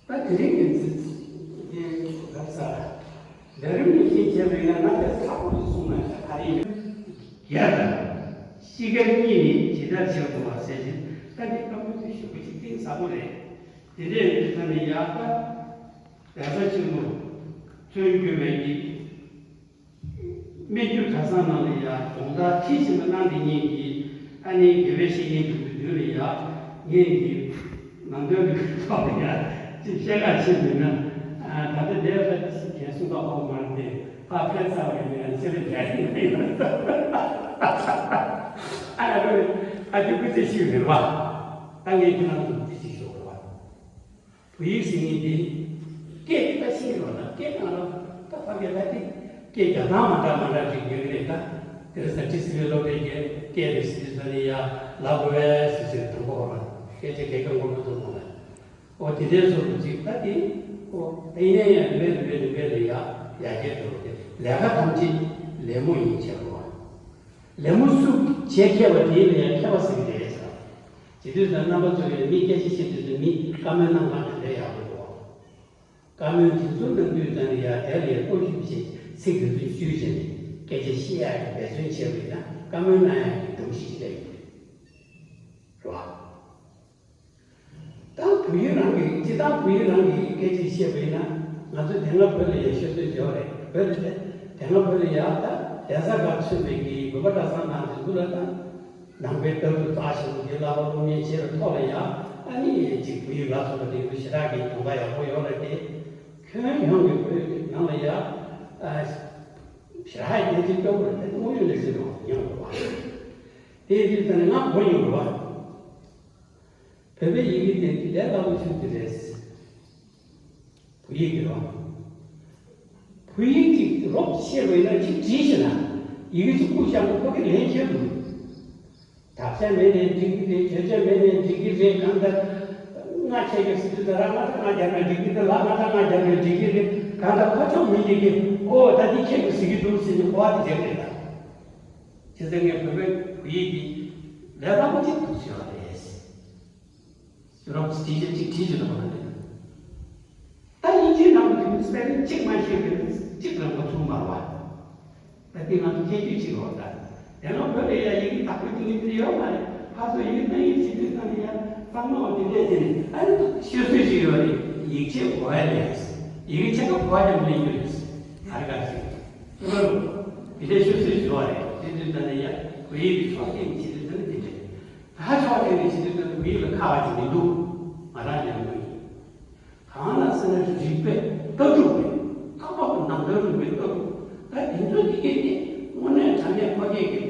ད་དེ་རིང་གི་ཚིག་དེ་རབ་གསལ། ལས་རིམ་ནི་ཤེས་བྱས་པས་ན་ང་དེ་ཚ་པོ་རུ་གསུངས་ན་ཤ་ག་རེ་ཡིན། རྒྱལ་དང་། ཤི་ཁ་གཉིས་ནི་ཇི་ལྟར་བྱེད་དགོས་པ་ཟེར་ཞིང་ད་འདི་སྐབས་དུས་ཞུ་བ་ཅིག་གཏིང་ཟབ་པོ་རེད། དེ་འདྲའི་འདི་ཚོ་ནི་ཡག་པ། རྒྱལ་ས་ཆེན་མོ། ཚུལ་འགྱུར་བའི་གི་སྨད་རྒྱུད་གྲྭ་ཚང་ནང་ལ་ཡ་སྦྱོང་བརྡར་ཁྲིད་བཞིན་པ་གནང་དེ་ཉིད་ཀྱིས་ཨ་ནི་དགེ་བའི་བཤེས་གཉེན་གྲུབ་པའི་དུས་ལ་ཡ་ངས་ཀྱི་ནང་དོན་གྱི་ཐོག་ལ་ཡ་ཅིག་བཤད་ག་ཕྱིན་འདུག་ན། ད་ལྟ་འདས་ལ་ཅིག་གས་གསུང་ཐོག་ཧོག་མར་ཏེ་ཕ་ཕན་ཚ་བའི་ནས་ཚེ་རིང་རྒྱ་ཡིན་ཡིན་ཨ་ཨ་ཅིག་སྐུ་ཚེ་ཞིག་རེད་བ། ད་ངས་ཁྱེད་རང་ཚོ་འདི་ཅིག་ཞོག་རེད་བ། བོད་ཡིག་ཟེར་མཁན་དེ། སྐད་དེ་ད་ཤེས་ཀྱི་ཡོད་ན་སྐད་གང་ལ་ད་ཕ་གི་ལ་དེ། སྐད་རྒྱག་སྟངས་མ་འདྲ་མ་འདྲ་ཅིག་ཡོད་ཀྱི་རེད་ད། དེ་རིང་སང་ཊི་སི་ཝི་སློབ་གྲྭའི་སྐད་སྐད་རེད་ཟེར་དུས་ད་ནི་ཡ་ལབ་དགོས་པས་ཟེར་ཟེར་དང་པོ་ཧོ་ར་སྐད་ཆ་གལ་འགངས་སྐོར་མ་ཐུབ་མ་ལ། ཨོ་དེ་འདྲའི་བཟོ་འདུག་ཅིག་ད་དེ། ཨོ་དེ་ཡིན་ན་ཡང་རིམ་པས་རིམ་པས་རིམ་པས་ལ་ཡ་ཡར་རྒྱས་འགྲོ་གི་རེད། ལས་ཀ་ཐམས་ཅད་ལད་མོ་ཡིན་བྱས་པ། ལད་མོ་སུ་བྱེད་མཁས་པ་དེ་ལ་ཡང་མཁས་པ་ཟེར་གྱི་རེད་ཟེར། བྱེད་དུས་ཙང་རྣམ་པ་ཚོ་ཡང་མི་སྐད་ཆ་བཤད་དུས་ཙང་མི་བཀའ་མོལ་གནང་སྟངས་དེ་འདྲ་ཡག་པོ་འདུག་བཀའ་མོལ་དེ་ཚོ་གནང་དུས་ཙང་ནས་ཡང་དེ་ལ་ཡང་བཀོད་ཤུགས་བྱེད་ཚིག་དེ་ཚོ་བཅོས་བྱས་ནས་སྐད་ཆ་བཤད་ཡག་གི་འབད་བརྩོན་བྱས་པ་ཡིན་ན་བཀའ་མོལ་གནང་ཡག་གི་སྒྲོམ་གཞི་ཅིག་ལ་ཡོད་རེད་བ། ད་བོད་ཡིག་རང་གི་སྤྱིར་བཏང་བོད་ཡིག་རང་གི་སྐད་ཆ་བཤད་པ་ཡིན་ན་ང་ཚོ་དེ་སྔ་བོད་ལ་ཡང་ཤོད་སྲོལ་ཡོད་རེད། བོད་ལ་དེ་དེ་སྔ་བོད་ལ་ཡང་ད་གདན་ས་ཁག་མཚོན་པའི་གི་དགོན་པ་གྲྭ་ཚང་ནང་དེ་ཚོ་ལ་ད། ནང་པའི་ལྟ་གྲུབ་རྩ་ཆེན་པོ་འདི་བསླབ་པ་སློབ་གཉེར་བྱེད་པའི་ཐོག་ལ་ཡང་ཨ་ནི་ཅིག་བོད་ཡིག་ལ་སོགས་པ་དེ་ཚོ་ཞེ་དྲག་གི་གྱོང་ཁ་ཡག་པོ་ཡོད་རེད་དེ། ཁྱོན་ཡོངས་ཀྱི་བོད་ནང་ལ་ཡང་ཞེ་དྲག་གི་གནས་ཚུལ་སྐྱོ་པོ་རེད་དེ་དངོས་ཡོད་གནས་ཚུལ་རེད་བ་ཡང་རེད་བ། དེ་དུས་ཙམ་ནས་ང་གོ་མྱོང་རེད་བ། བོད་པའི་ཡི་གེ་དེ་ལས་སླ་པོ་ཞིག་ཏུ་རེད། བོད་ཡིག་གི་རོ། བོད་ཡིག་ཅིག་རོབ་ཤེས་པ་ཡིན་ན་ཅིག་བྲིས་ཤེས་ན། ཡི་གེ་ཅིག་བཀུག་བཞག་ན་ཁོ་གི་ལན་ཤེས་འདུག་དག་ཆ་མེད་ནས་འགྲིག་གི་རེད། བརྗོད་བྱ་མེད་ནས་འགྲིག་གི་རེད། གང་ལྟར་ལྔ་ཆད་ཀྱི་སྲིད་དུ་ད་ར་ལྔ་དང་ལྔ་བརྒྱབ་ན་འགྲིག་གི་འདུག་ལ་ལྔ་དང་ལྔ་བརྒྱབ་ན་འགྲིག་གི་རེད། གང་ལྟར་ཁོ་ཆོག་མི་འགྲིག་གི། ཨོ་ད་འདི་ཁྱེད་ཀྱིས་ཟེར་གི་འདུག་ཟེར་ནས་གོ་བ་དེ་རྒྱབ་རེད་ད། བྱས་ཙང་ངས་བོད་པའི་བོད་ཡིག་འདི་ལས་སླ་པོ་ཅིག་འདུག་ཟེར་བ་རེད། རོབ་ཙམ་བྲིས་བྱས་ཅིག་བྲིས་བྱས་ལ་མ་རེད། ད་དབྱིན་ཇིའི་ནང་དུ་དེ་མིན་སྤེལ་རིང་གཅིག་མ་ཤེས་པའི་གཅིག་ལ་མ་ཚུགས་མ་རེད་བ། ད་དེ་ང་ཚོ་ཁྱད་ཆོས་ཅིག་རེད་བ། ད་དེ་སྔ་བོད་ལ་ཡ་ཡི་གེ་དག་པོའི་དེ་ངས་དེ་ཡོད་མ་རེད། ཕར་ཚུར་ཡི་གེ་གནང་ཡིག་བྱེད་དུས་ཙམ་ལ་ཡ་གཙང་མ་བ་དེ་འདྲས་བྱས་ནས་ཨ་ནི་ཤོད་སྲོལ་ཅིག་ཡོད་རེད། ཡིག་ཆ་གོ་བ་ལས་ཡིག་ཆ་ཁ་གོ་བ་ཀྱང་མེད་རྒྱུ་རེད། ཨ་རི་ག་ཞིག་ཨུ་རུ་དེ་འདྲས་ཤོད་སྲོལ་ཅིག་ཡོད་རེད། དེ་དུས་ཙམ་ལ་ཡ་བོད་ཡིག་གི་ཕྱོགས་སྐྱེས་ནས་བྱེད་དུས་ཙམ་ལ་དེ་འདྲས། ད་ཕྱོགས་གཅིག་ནས་བྱེད་དུས་ད་བོད་ཡིག་ལ་ཁག་པ་ཅིག་མི་འདུག་ང་རང་ལ་ཡང་མོས་ཡིན། གང་ལ་ཟེར་ན་རིགས་པའི་ལྟ་གྲུབ་རེད། རྟག་པར་དུ་ནང་དོན་རིག་པའི་ལྟ་གྲུབ། ད་དེ་ཚོ་དེ་གས་དེ་དངོས་གནས་དྲང་གནས་ཕ་སྐད་ཀྱི་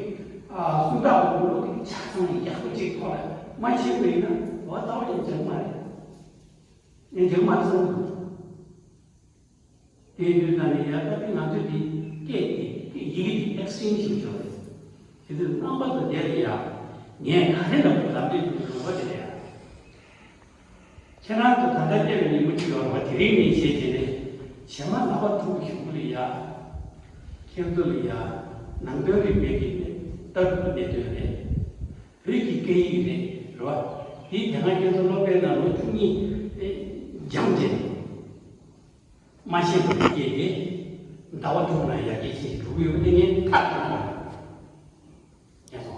ཨ་སུམ་རྟགས་འོག་ལོ་དེ་ཆ་ཚང་ཡག་པོ་ཅིག་ཐོག་ལ་མ་ཤེས་པ་ཡིན་ན་འོ་ལྟ་བ་ཡང་འཇག་མ་རེད། ཡང་འཇག་མ་རེད་བསམ་གྱི་འདུག་དེ་ཡིན་དུས་ད་ནི་ཡ་ད་དེ་ང་ཚོས་དེ་སྐད་དེ་སྐད་ཡི་གེ་དེ་ཨེག་སི་ཅེན་ཇི་བྱེད་ཆོག་རེད། དེ་དུས་རྣམ་པ་ཚོ་དེ་ལ་ཡ་ངས་ག་རེ་ལབ་དགོས་ལབ་འདོད་དེ་ལབ་པ་དེ་ལ་ཡ། ཁྱེད་རང་ཚོ་ད་ལྟ་སྐྱེ་བའི་ཉིན་མོ་གཅིག་ཡོད་རེད་བ། དེ་རིང་ནས་བྱས་བྱས་ནས་བྱེ་མ་ལག་པ་དྲུག་གི་གཞུག་གུ་ལ་ཡ། ཁྱེད་ཚོ་ལ་ཡ་ནང་དོན་རིག་པའི་གི་ལྟ་གྲུབ་གནད་དོན་རེད། བོད་ཀྱི་སྐད་ཡིག་རེད་རེད་བ། དེ་དེ་སྔ་ཁྱེད་ཚོ་སློབ་གྲྭའི་ནང་ལོ་བཅུ་གཉིས་སྦྱངས་བྱས་ནས་མ་ཤེས་པ་ཡི་སྐད་དེ་ཟླ་བ་དྲུག་ནང་ཡར་རྒྱས་ཕྱིན་འགྲོ་གི་ཡོད་པ་དེ་ངས་ཐག་ཆོད་པ་རེད། ཡ་སོ།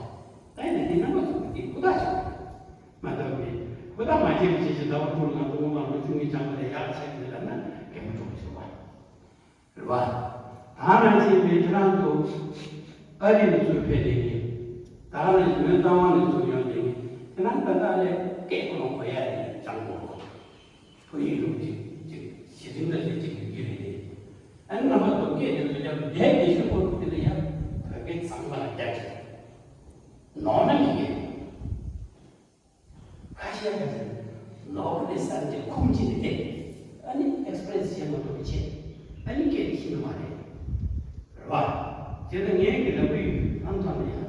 ད་ཡིན་ན་འདི་རྣམ་པ་ཚོ་འདི་ཧུར་ཐག་བྱེད་དགོས། མ་གཏོགས་ནི་ཧུར་ཐག་མ་བྱས་པ་བྱས་ཀྱི་ཟླ་བ་དྲུག་ལ་ང་ཚོ་སྔོན་མ་ལོ་བཅུ་གཉིས་སྦྱངས་པ་ལས་ཡག་བྱས་ནས་ལབ་ན་གད་མོ་འཕྲོ་བྱེད་པ་རེད་བ། ད་ནང་བཞིན་པའི་ཁྱེད་རང་ཚོ་ཨ་རི་ནས་ཚུར་ཕེབས་བསྡད་མཁན། ད་ནང་བཞིན་བོད་རྩ་བ་ནས་ཚུར་ཡོང་བསྡད་མཁན་ཁྱེད་རང་ད་ལྟ་ལས་སྐད་ཁོ་རང་གོ་ཡ་རེད། སྦྱང་དགོས། བོད་ཡིག་སློབ་ཁྲིད་ཅིག་གཞི་རིམ་ལ་ལས་ཅིག་ཡོད་ཀྱི་རེད། ཨ་ནི་རྣམ་པ་ཚོ་སྐད་དེ་ཚོ་རྒྱབ་ལས་དེ་ཤོད་པོ་དེ་ལ་ཡང་བོད་སྐད་གཙང་མ་ལ་རྒྱབ་ཀྱི་རེད། ནོར་ན་མི་ཉན། ཁ་ཤས་ཁ་ཤས་ནོར་བུ་ནས་སར་གྱི་ཁུངས་ཀྱི་ནི་དེ་ཨ་ནི་ཨེག་སི་པི་རེ་སི་བྱེད་མ་ཐུབ་པ་བྱེད། ཨ་ནི་སྐད་དེ་ཤེས་ནི་མ་རེད། རེད་བ། དེ་ལ་ངས་ཀྱི་ལབ་གི་ཡོད། ཨ་མཐོང་ན་ཡང་།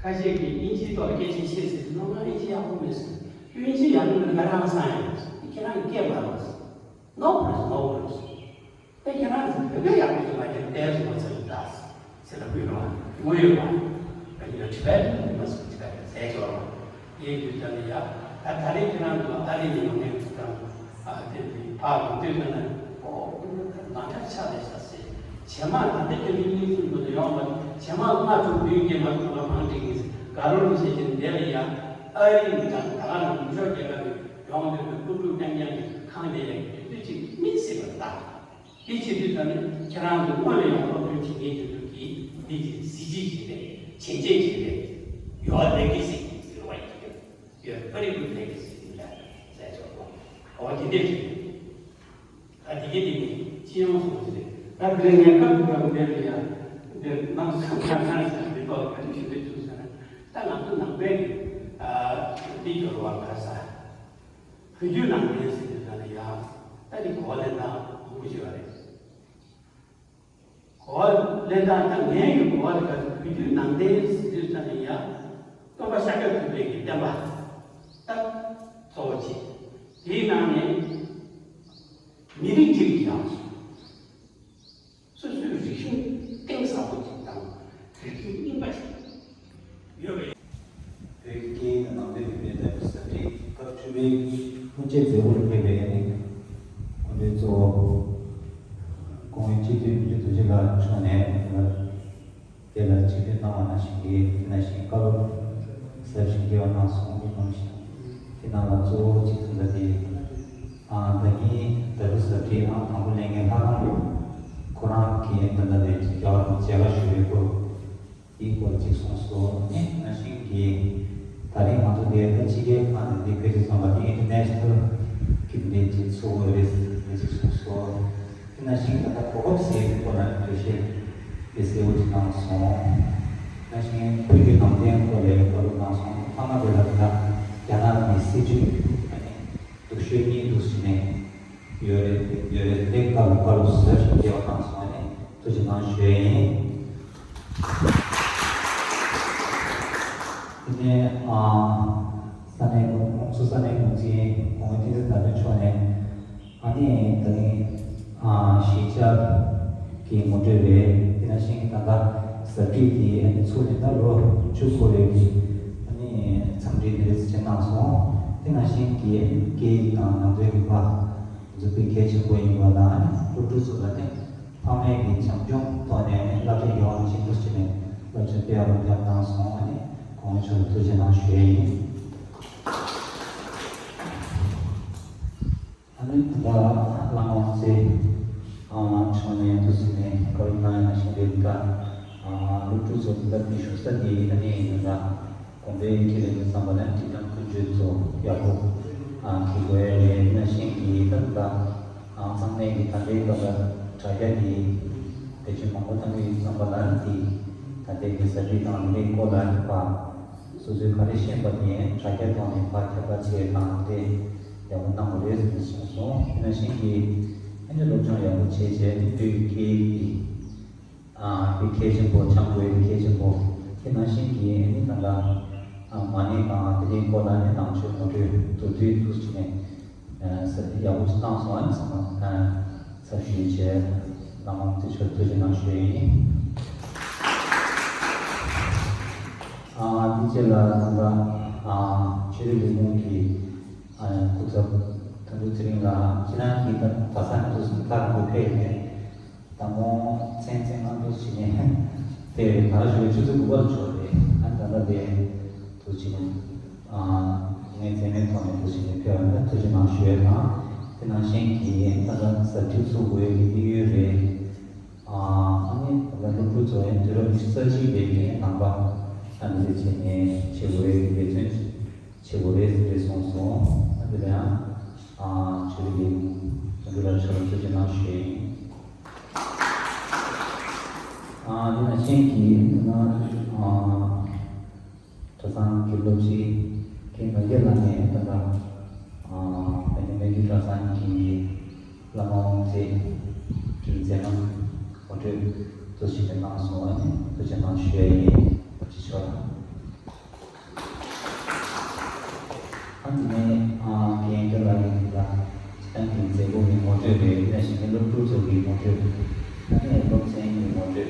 ཁ་ཤས་ཀྱིས་དབྱིན་ཇིའི་ཐོག་ལ་སྐད་ཆ་བཤད་ཟེར་ནོ། ང་དབྱིན་ཇི་ཡག་པོ་མེད་ཟེར། དབྱིན་ཇི་ཡག་པོ་མེད་ན་ང་རང་སང་ཡང་ཟེར། ཁྱེད་རང་གི་སྐད་མ་རུང་ཟེར། ནོ་པོ་རེད་ཟེར། ནོ་པོ་རེད་ཟེར། ད་ཁྱེད་རང་ཚོ་བོད་སྐད་ཡག་པོ་ཞིག་མ་བརྒྱབ་བསྡད་སོང་བ་ཚོ་ལ་ད་ཟེར་ལ་བུད་རོགས་དངོས་ཡོད་པ། ད་ཁྱེད་ལ་ཁྲི་བའི་མི་མ་སོང་ཁྲི་བའི་ཟས་ཅོག་རོགས་ཡིན་དུས་ད་ནི་ཡ། ད་ད་རེས་ཁྱེད་རང་ཚོ་ཨ་རི་ནས་ཡོང་མཁན་ཚོ་དང་། ཨ་དེ་དེ་ཕར་ལོག་དུས་ད་ནི་ཨོ་ང་འདྲ་ཆགས་བསྡད་ཤག་ཟེར། བྱེ་མ་ད་ལྟ་ཁྱེད་ཚོ་གཉིས་གསུམ་ཚོ་ཡོང་བ་བྱེ་མ་ལྔ་དྲུག་བདུན་བརྒྱད་མ་དྲུག་ལ་མང་དྲགས་ཡིན་ཟེར། དགའ་རོགས་ནས་བྱས་ཀྱི་འདི་ལ་ཡ། ཨ་རི་ནས་དང་ད་ག་ནང་ནུབ་ཕྱོགས་རྒྱལ་ཁབ་ནས་ཡོང་དུས་ཀྱི་སློབ་ཕྲུག་རྐྱང་རྐྱང་གི་ཁང་བསྡད་ཡག་གི་དུས་ཚོད་ཅིག་མིན་སྲིད་པ་རེད་ད། དེ་བྱེད་དུས་ད་ནི་ཁྱེད་རང་ཚོ་སྔོན་ལ་ཡང་སློབ་སྟོན་བྱེད་མཁན་དེ་ཚོ་གིས་འདི་གི་གཟི་བརྗིད་ཅིག་རེད། བྱས་རྗེས་ཅིག་རེད། Your legacy is right here. Your very good legacy in that. That's all. ཨོ་དེ་འདྲས་ཅིག་རེད། ད་དེ་གའི་དེ་ནི་སྤྱི་ཡོངས་སུ་རེད། ད་དེ་ནས་ངས་སྐབས་དེ་དུས་འདིར་ཡང་འདིར་གནང་སོང་། ཁ་ཁ་ནས་འདི་ཐོག་ག་རེ་ཞུ་འདོད་བྱུང་ཟེར་ན། ད་ང་ཚོ་ནང་པའི་གི་ཨ་འདི་སྦྱོར་བ་ག་ས། བོད་བརྒྱུད་ནང་བསྟན་ཟེར་དུས་ད་ནི་ཡང་ད་ནི་གོ་བ་ལེན་སྟངས་མང་པོ་ཞིག་ཡོད་རེད། གོ་བ་ལེན་སྟངས་ད་ངའི་གི་གོ་བ་ལ་ག་ཚོད་བོད་བརྒྱུད་ནང་བསྟན་ཟེར་དུས་ད་ནི་ཡང་སྟོན་པ་ཤཱཀྱ་ཐུབ་པའི་གི་བསྟན་པ་ད་གཙོ་བོ་བྱས། དེའི་ནང་ནས་མི་རིགས་གཅིག་གི་ཡང་སོ་སོའི་རིག་གཞུང་གཏིང་ཟབ་པོ་ཅིག་དང་རིག་གཞུང་རྙིང་པ་ཅིག་ཡོད་པ་ཡིན། བོད་ཀྱི་སྐད་ཡིག་དང་ནང་དོན་རིག་པའི་ལྟ་བའི་ཟབ་ཁྲིད་སྐབས་བཅུ་པའི་དབུ་འབྱེད་མཛད་སྒོར་ཕེབས་པའི་སྐུ་མགྲོན་གཙོ་བོ་སྐུ་ངོ་སྤྱི་འཐུས་ཨིན་ཇི་རྡོ་རྗེ་ལགས་མཆོག་ནས་དེ་ལ་སྤྱི་འཐུས་གནང་བ་ནང་བཞིན་གྱི་དེ་ནང་བཞིན་བཀའ་སློབ་ཟབ་ཞིང་རྒྱས་པ་གནང་སོང་། དེ་ནང་བཞིན་དེ་ནང་ལ་གཙོ་བོ་གཅིག་ཐུགས་ལ་དེ་ཨང་ད་གིན་ལྟ་བུ་ཟབ་ཁྲིད་ཨང་དང་པོ་ལེན་མཁན་ལྷ་ཁང་ཁོ་རང་གིས་ད་ལྟ་དེ་རྒྱ་གར་མཇལ་ཁ་ཞུ་བའི་སྐོར། དེའི་སྐོར་གཅིག་གསུངས་སོ། ཨ་ནི་ན་ཤིང་གིས་ད་རིང་ང་ཚོ་འདིར་ད་ཕྱི་རྒྱལ་ཁག་ནས་འདི་བོད་ཀྱི་ཚོང་པ་འདི་ཨིན་ཊར་ནེ་ཤ་ནལ་གི་འདི་གཅིག་ཚུགས་དགོས་རེད་ཟེར་གཅིག་གསུངས་སོ། དེ་ན་ཤིང་ད་ལྟ་གོ་སྐབས་ཟེར་བའི་སྐོར་ལ་འགྲེལ་བཤད་དེ་གསལ་པོ་ཅིག་གནང་སོང་། ན་ཤིང་བོད་ཀྱི་ནང་བསྟན་སྐོར་ལ་བཀའ་སློབ་གནང་སོང་། ཐ་མ་དེ་ལ་ད་རྒྱ་ནག་གི་སྲིད་བྱུས་ཨ་ནི་སྡུག་ཤོས་གཉིས་འདུག་ཟེར་ནས། ཡོད་རེད། ཡོད་རེད། དེ་སྐབས་བཀའ་སློབ་ཟབ་ཞིང་རྒྱས་པ་གནང་སོང་བ་ནས་ཐུགས་རྗེ་གནང་ཞུ་ཡས་ཡིན། དེ་ནས་ཨ་ས་གནས་ཀུང་། ཀུང་སུ་ས་གནས་ཀུང་ཟིའི་ཁོང་བསྟན་འཛིན་དར་རྒྱས་མཆོག་ནས་ཨ་ནི་ད་ནི་ཨ་གཞིས་ཆགས་ཀྱི་ངོ་སྤྲོད་རེད། དེ་ནང་བཞིན་ད་ལྟ་ཟབ་ཁྲིད་དེ་ཨ་ནི་ཚུགས་ནས་ད་ལོ་བཅུ་འཁོར་བའི་གི་ཨ་ནི་འཚམས་འདྲི་འདི་རེད་ཟེར་གནང་སོང་། དེ་ནང་བཞིན་གྱི་སྐད་ཡིག་དང་ནང་དོན་རིག་པ། འཛུགས་པའི་གལ་ཆེན་པོ་ཡིན་པ་དང་། སློབ་ཕྲུག་ཚོ་ལ་ནི་ཕ་མའི་གི་བྱམས་སྐྱོང་ཐོག་ནས་ནི་བསླབ་བྱ་ཡོངས་ཆེན་པོ་བྱས་ནས་བསླབ་བྱ་སྤེལ་བ་ལ་ཕེབས་གནང་སོང་། ཨ་ནི་ཁོང་ཚོར་ཐུགས་རྗེ་གནང་ཞུ་ཡས་ཡིན། ཨ་ནི་ད་ལྟ་བླ་མ་ཚེ་མཆོག་ནས་འདུག་ཟེར་ནས་བཀའ་སློབ་གནང་ཡ་ནང་བཞིན་རེད། ད་སློབ་ཕྲུག་ཚོ་ད་ལྟ་དེ་བཞུགས་ས་དེ་ཨ་ནི་ད་ལྟ་དགོན་པའི་ཁྱེད་རང་གི་བསམ་པ་ལ་ཁྲིད་དང་ཀུན་སྤྱོད་ཚོ་ཡག་པོ། ཨ་གི་དགོས་རེད། ན་ཤིང་གི་ད་ལྟ་ཨ་ཚང་མས་ཀྱི་ད་ལྟའི་སྐབས་ལ་དྲ་རྒྱ་གི་དེ་བཞིན་མང་པོ་བཏང་གི་ཡོད་ཙམ་པ་ལ་དེ་ད་ལྟའི་གི་ས་ཁྲིད་དང་འདི་སྐོར་ལ་ཡིན་པ། སོ་སོས་ག་རེ་ཤེས་པ་དེ་དྲ་རྒྱ་ཐོག་ནས་ཕར་ཁྱབ་པ་བྱས་དང་དེ་ཡག་པོ་གནང་དགོས་རེད་ཟེར་ནས་གསུངས་སོང་། དེ་ནང་བཞིན་གྱི་ཨ་ནི་སློབ་སྦྱོང་ཡག་པོ་བྱས་བྱས་ནི་དུས་ཀྱི་སྐད་ཀྱི་ཨ་དེ་གལ་ཆེན་པོ་འཆང་དགོས་དེ་གལ་ཆེན་པོ། དེ་ནང་བཞིན་གྱི་ཨ་ནི་ད་ལྟ་ཨ་མ་ཎི་དང་དེ་རིང་སྐོར་ལ་ནི་ནང་ཆོས་ངོ་སྤྲོད་མདོར་བསྡུས་འདུག་ཅིག་ནས་ཡག་པོ་ཅིག་གནང་སོང་། ཨ་ནི་ཚང་མ་ཚར་ཞུས་བྱས་བླ་མ་དེ་ཆོས་ཐུགས་རྗེ་གནང་ཞུ་ཡིན། ཨ་འདི་རྗེས་ལ་ད་ལྟ་ཨ་ཆོས་རིག་ལས་ཁུངས་ཀྱི་ཨ་སྐུ་ཚབ་དོན་གྲུབ་ཚེ་རིང་ལགས་ཁྱེད་རང་གིས་ད་གྲྭ་ས་ནས་ཚུར་ལྷག་དགོས་ཕེབས་ནས་ད་དགོང་མཚན་མཚན་ལྔ་དུ་ཕྱིན་ནས་དེ་ད་ཞུ་བའི་ཆུ་ཚོད་དགུ་པར་འབྱོར་རེད། ཨ་ད་ལྟ་དེ་དུ་ཕྱིན་ནས་ངས་མཚན་མོའི་ཐོག་ནས་དུ་ཕྱིན་ནས་ཕེབས་པ་ལ་ཐུགས་རྗེ་གནང་ཞུ་ཡས་དང་། དེ་ནང་བཞིན་གྱི་ད་ལྟ་ཟབ་ཁྲིད་ཚུགས་དགོས་ཀྱི་དམིགས་ཡུལ་རེད། ཨ་ནི་ད་ལྟ་སློབ་ཕྲུག་ཚོ་ཡང་དུས་རབས་ཉི་ཤུ་རྩ་གཅིག་པའི་གི་ནང་པ་ཨ་ནི་དེ་བྱས་ནས་བྱེད་དགོས་ཀྱི་འབད་བརྩོན་བྱེད་དགོས་རེད་ཟེར་གསུངས་སོང་། ཨ་དེ་ལ་ཡང་ཨ་ཆོས་རིག་གི་དོན་གྲུབ་ལགས་ཚོར་ཐུགས་རྗེ་གནང་ཞུ་ཡིན། ཨ་དེ་ནང་བཞིན་གྱི་ད་ལྟ་ཨ་གྲྭ་ཚང་གི་སློབ་སྤྱི་རྒན་ངག་དབང་ལགས་ནས་ད་ལྟ་ཨ་ཨ་ནི་སྨད་རྒྱུད་གྲྭ་ཚང་གི་བླ་མ་དབུ་མཛད་ཀྱི་མཛད་རྣམ་ངོ་སྤྲོད་ཐུགས་རྗེ་ཆེ་གནང་སོང་། ཨ་ནི་ཐུགས་རྗེ་གནང་ཞུ་ཡ་ཡིན། ཐུགས་རྗེ་ཆེ། ཨ་དེ་ནས་ཨ་རྒན་སྐྱབས་ལགས་ཀྱིས་འདི་ལ་སྤྱི་བཏང་གི་མཛད་སྒོ་གི་ངོ་སྤྲོད་རེད། དེ་ནང་བཞིན་གྱི་སློབ་ཕྲུག་ཚོ་གི་ངོ་སྤྲོད། ཨ་ནི་སློབ་ཚན་གྱི་ངོ་སྤྲོད། དེ་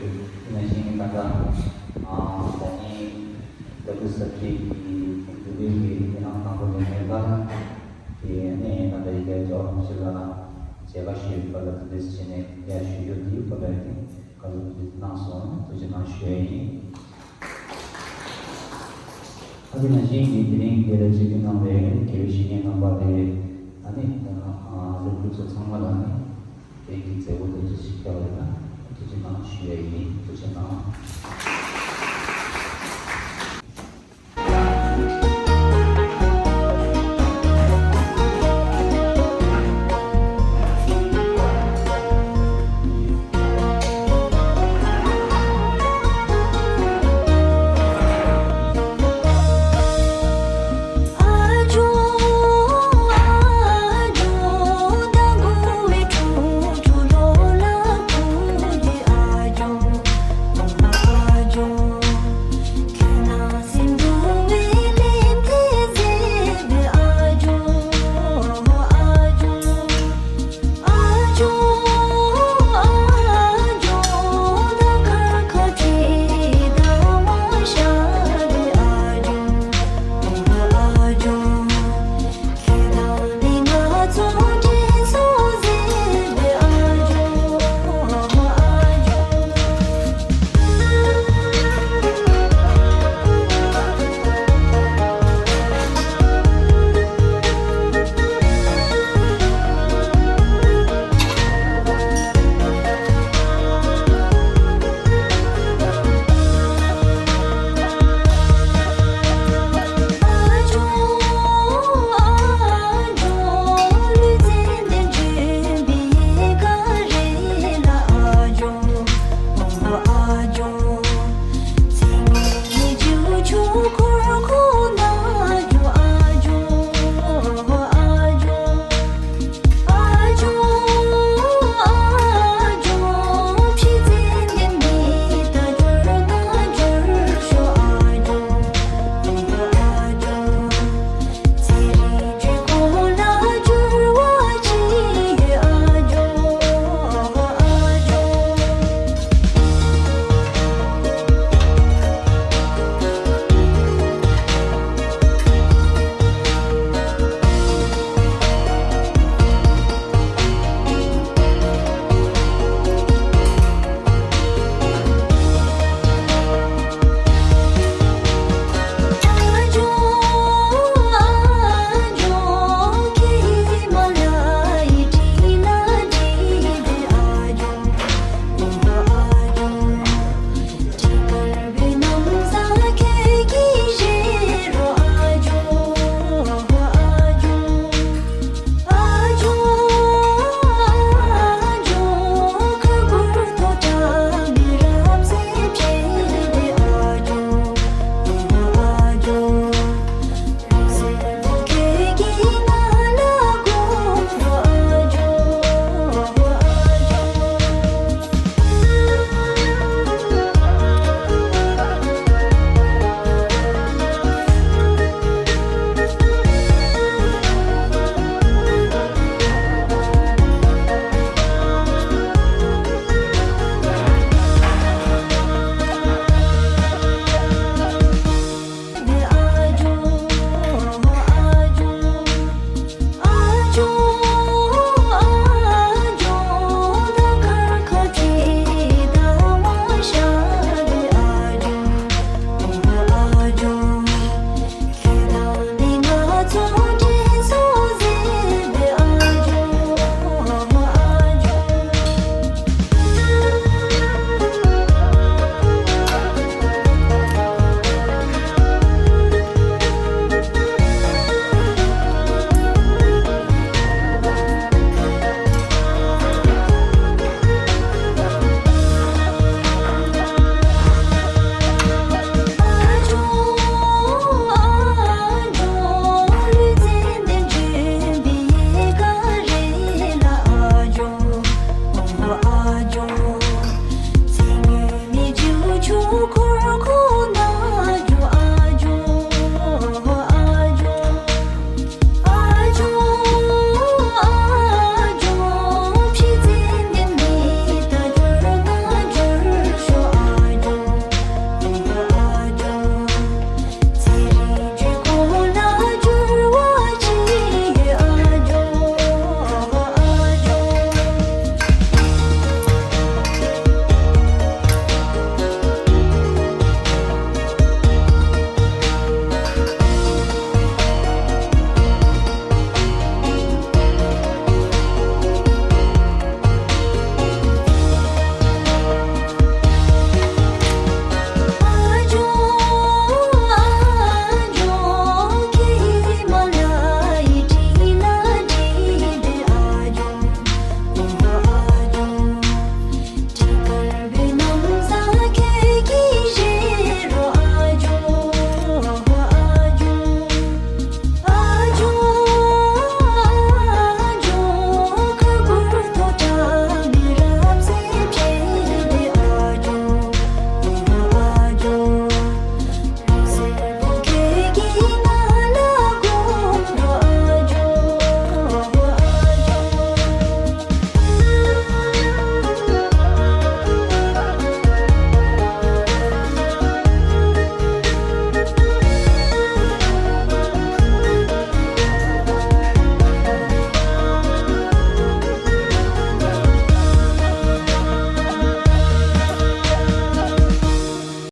ནང་བཞིན་གྱི་ད་ལྟ་ཨ་ད་ནི་ལྟ་བུ་ཟབ་ཁྲིད་ཀྱི་འདུ་འགོད་ཀྱི་དེ་རང་དང་པོ་ནས་མེད་པར་དེ་ནས་ད་ལྟ་ཡི་གེ་རྒྱ་བ་ཁོང་ཚོ་ལ་མཇལ་ཁ་ཞུས་པ་ལ་དེ་འདྲ་བྱས་ནས་ཡར་ཞུ་རྒྱུ་དེའི་སྐོར་ལ་དེ་བཀའ་སློབ་དེ་གནང་སོང་། ཐུགས་རྗེ་གནང་ཞུ་ཡ་ཡིན། ཨ་དེ་ནང་བཞིན་གྱི་དེ་རིང་འདི་ལ་ཆིབས་བསྒྱུར་གནང་བའི་དགེ་བའི་བཤེས་གཉེན་རྣམ་པ་དེ་ཨ་ནི་ད་ཨ་སློབ་ཕྲུག་ཚོ་ཚང་མ་ལ་ནི་དེ་གི་མཛད་སྒོ་དེ་ཚོ་ཞིག་བྱ་བ་ཡིན་ན་ཐུགས་རྗེ་གནང་ཞུ་ཡ་ཡིན། ཐུགས་རྗེ་གནང་།